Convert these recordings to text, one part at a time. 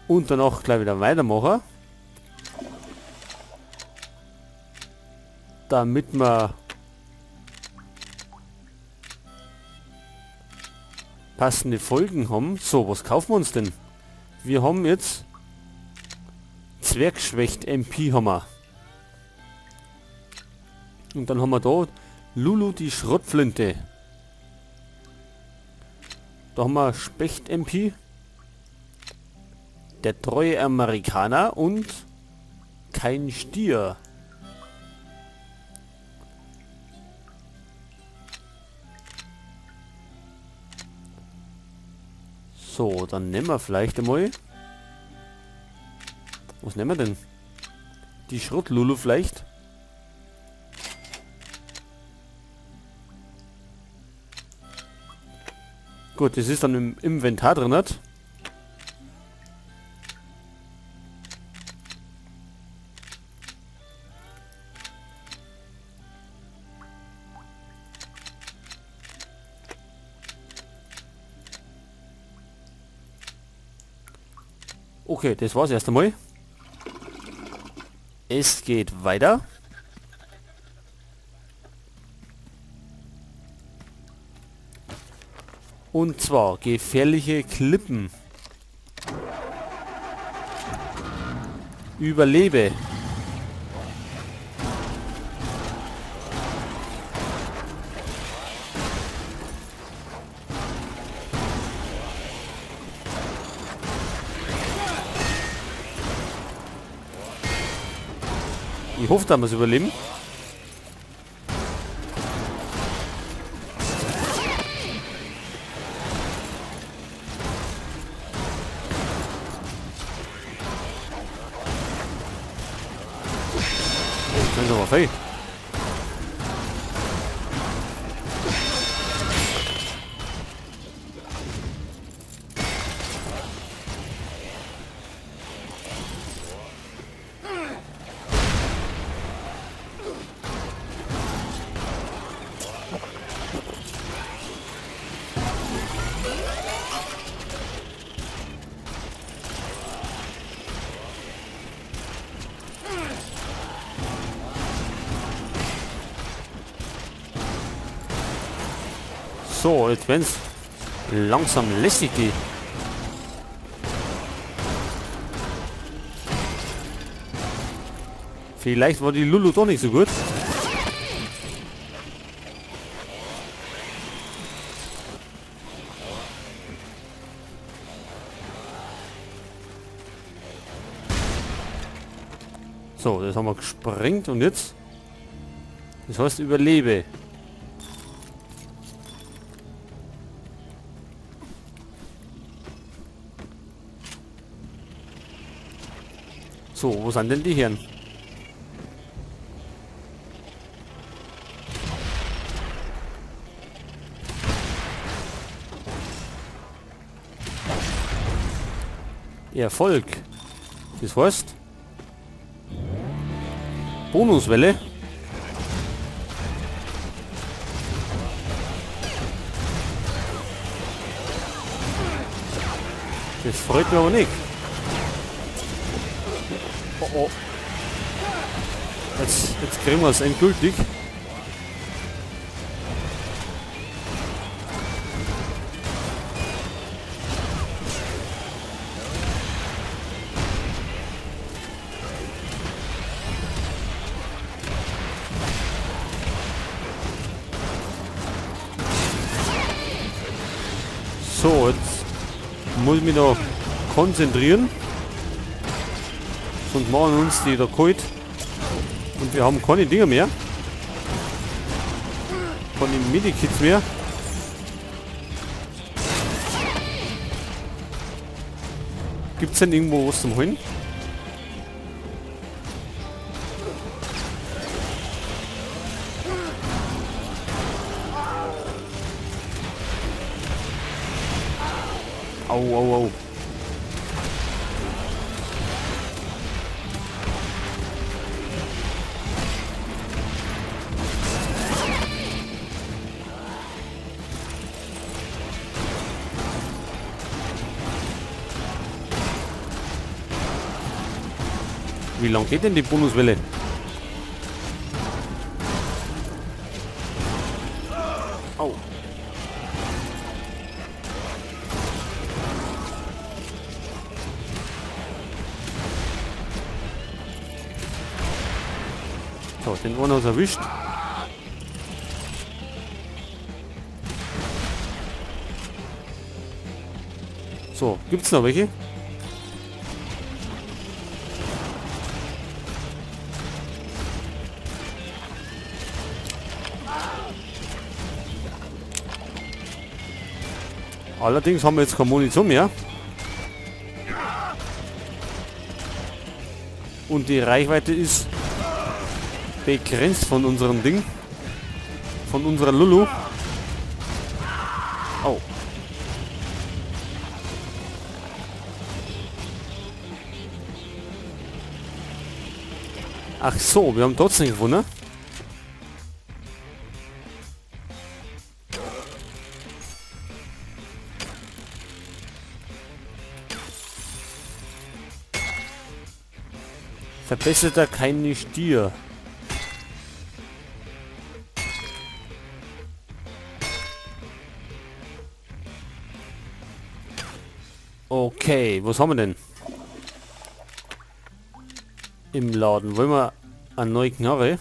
Und danach gleich wieder weitermachen. Damit wir passende Folgen haben. So, was kaufen wir uns denn? Wir haben jetzt Zwergschwächt MP haben wir. Und dann haben wir da Lulu die Schrottflinte. Da haben wir Specht MP. Der treue Amerikaner und kein Stier. So, dann nehmen wir vielleicht einmal. Was nehmen wir denn? Die Schrottlulu vielleicht? Gut, das ist dann im Inventar drin, nicht? Okay, das war's erst einmal. Es geht weiter. Und zwar gefährliche Klippen. Überlebe. Ich hoffe, dass wir es überleben. Das ist aber fein. So, jetzt wenn's langsam lässig geht. Vielleicht war die Lulu doch nicht so gut. So, das haben wir gesprengt und jetzt... Das heißt, überlebe. So, wo sind denn die Herren? Erfolg. Das heißt Bonuswelle. Das freut mich aber nicht. Oh oh. Jetzt kriegen wir es endgültig. So, jetzt muss ich mich noch konzentrieren. Sonst machen uns die da kalt. Und wir haben keine Dinger mehr. Keine Medikits mehr. Gibt's denn irgendwo was zum Holen? Au, au, au. Wie lang geht denn die Bonuswelle? Au. So, den einen hat's erwischt. So, gibt's noch welche? Allerdings haben wir jetzt keine Munition mehr. Und die Reichweite ist begrenzt von unserem Ding. Von unserer Lulu. Oh. Ach so, wir haben trotzdem gefunden. Verbesserter keine Stier. Okay, was haben wir denn? Im Laden. Wollen wir eine neue Knarre?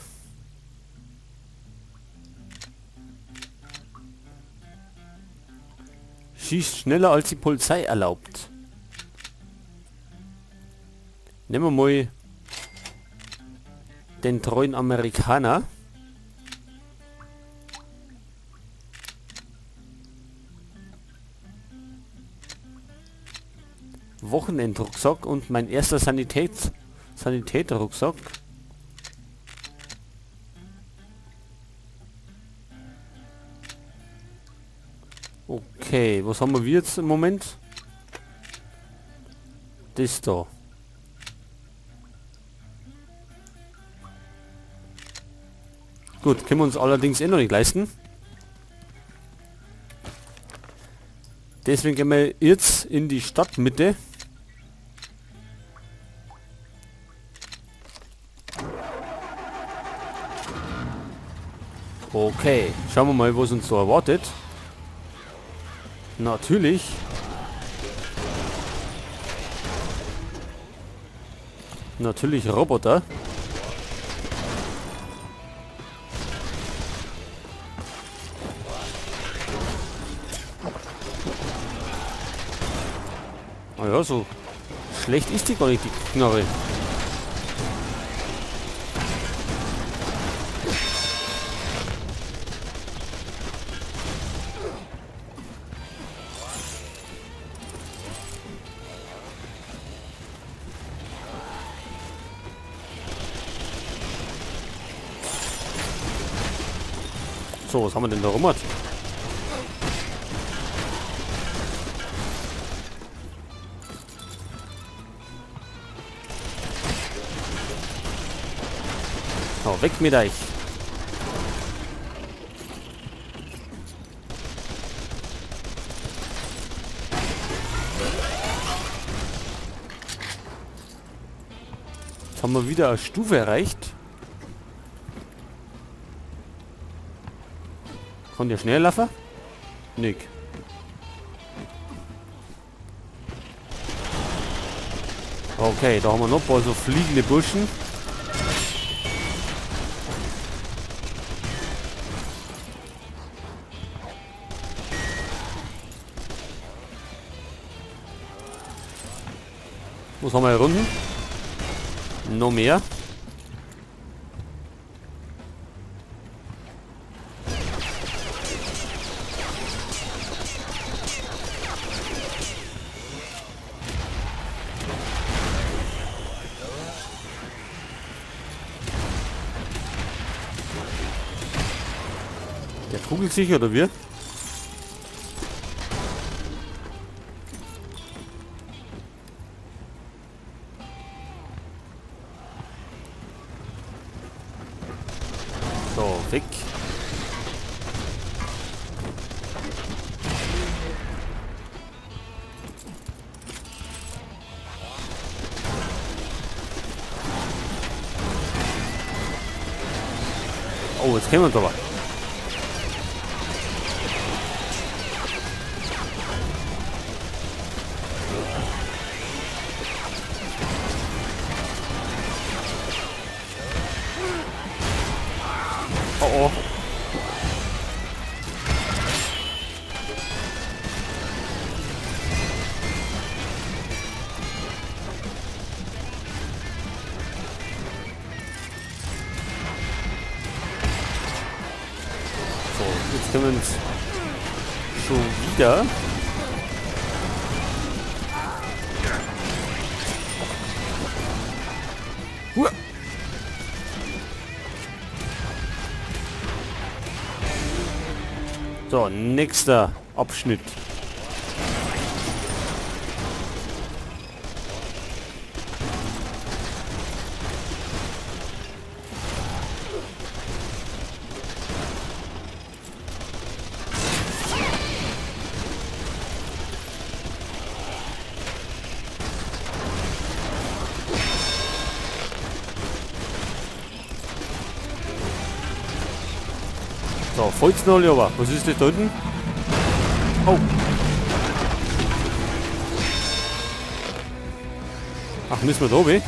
Schießt schneller als die Polizei erlaubt. Nehmen wir mal den treuen Amerikaner. Wochenendrucksack und mein erster Sanitäterrucksack. Okay, was haben wir jetzt im Moment? Das da. Gut, können wir uns allerdings eh noch nicht leisten. Deswegen gehen wir jetzt in die Stadtmitte. Okay, schauen wir mal, was uns so erwartet. Natürlich. Natürlich Roboter. Ah ja, so schlecht ist die gar nicht, die Knarre. So, was haben wir denn da rum? So, weg mit euch. Jetzt haben wir wieder eine Stufe erreicht. Kann der schnell laufen? Nick. Okay, da haben wir noch ein paar so fliegende Burschen. Was haben wir hier unten? Noch mehr. Der kugelt sich, oder wir? So, weg. Oh, jetzt kennen wir uns aber. Oh oh. So, jetzt können wir uns schon wieder. Hua. So, nächster Abschnitt. So, fallt's noch alle aber. Was ist das da unten? Oh. Ach, müssen wir da oben?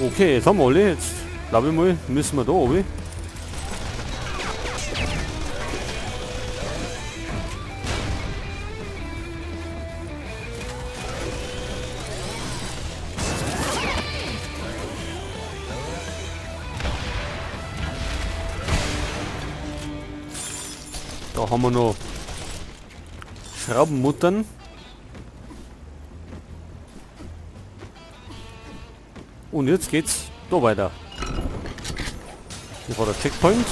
Okay, jetzt haben wir alle. Jetzt glaube ich mal, müssen wir da oben. Da haben wir noch Schraubenmuttern. Und jetzt geht's da weiter. Hier war der Checkpoint.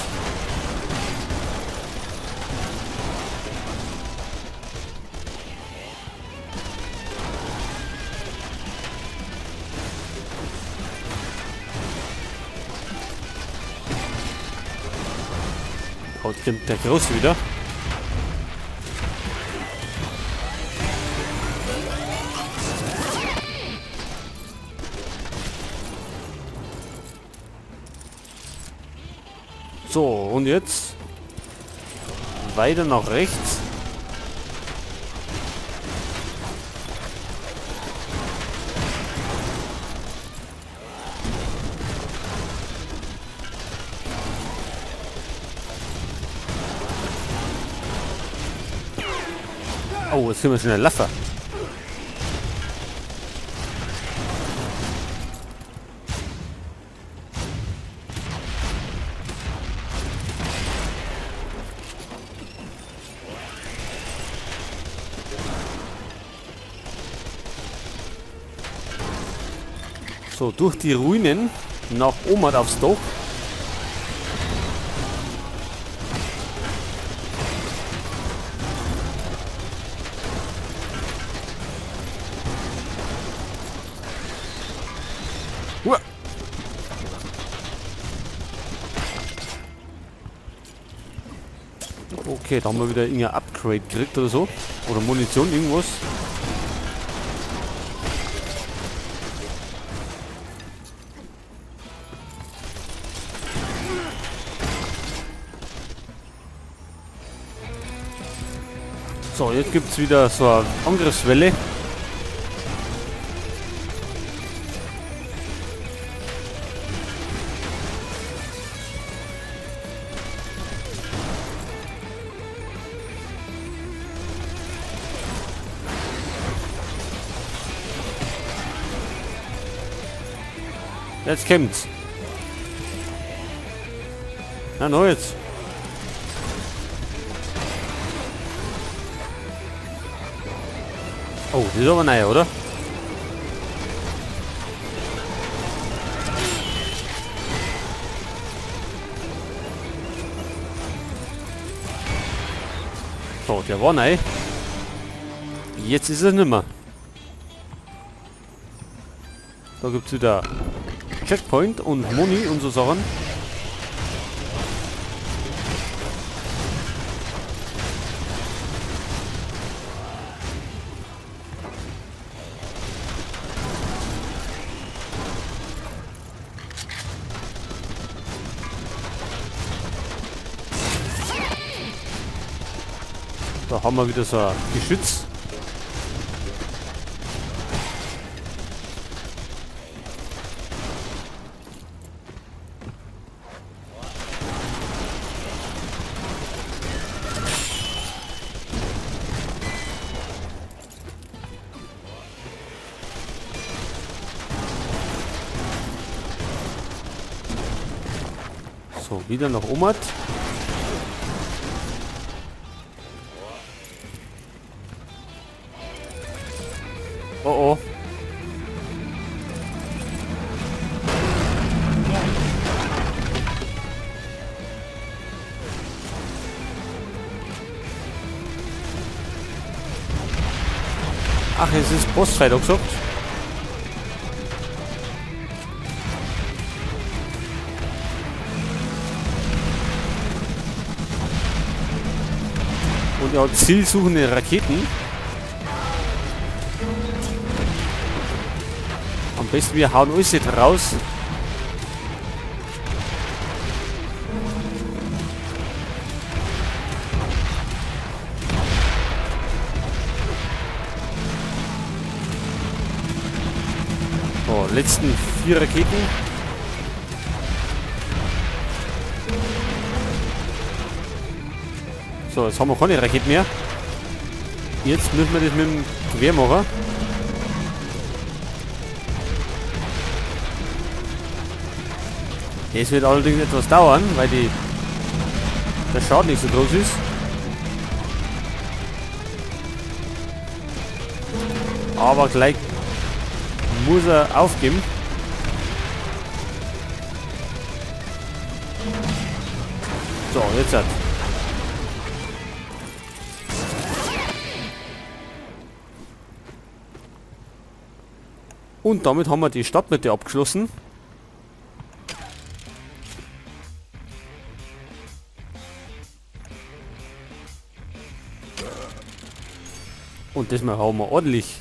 Oh, jetzt kommt der Große wieder. So, und jetzt weiter nach rechts. Oh, jetzt sind wir schon in der Laffe. So, durch die Ruinen nach oben aufs Dach. Uah. Okay, da haben wir wieder irgendein Upgrade gekriegt oder so. Oder Munition, irgendwas. So, jetzt gibt es wieder so eine Angriffswelle. Jetzt kommt's. Na, noch jetzt. Oh, das ist aber neu, oder? So, der war neu. Jetzt ist es nimmer. Da gibt's wieder Checkpoint und Moni und so Sachen. Da haben wir wieder so ein Geschütz. So, wieder nach Omad. Oh oh. Ach, es ist Bossfight, auch gesagt. Und er hat zielsuchende Raketen. Am besten wir hauen alles jetzt raus. So, letzten 4 Raketen. So, jetzt haben wir keine Raketen mehr. Jetzt müssen wir das mit dem Gewehr machen. Das wird allerdings etwas dauern, weil der Schaden nicht so groß ist. Aber gleich muss er aufgeben. So, jetzt hat. Und damit haben wir die Stadtmitte abgeschlossen. Und diesmal haben wir ordentlich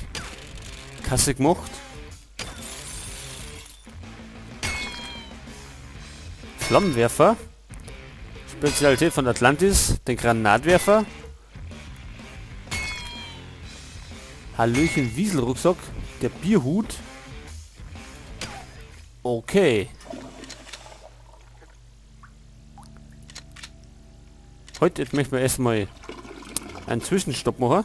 Kasse gemacht. Flammenwerfer. Spezialität von Atlantis, den Granatwerfer. Hallöchen Wieselrucksack, der Bierhut. Okay. Heute möchten wir erstmal einen Zwischenstopp machen.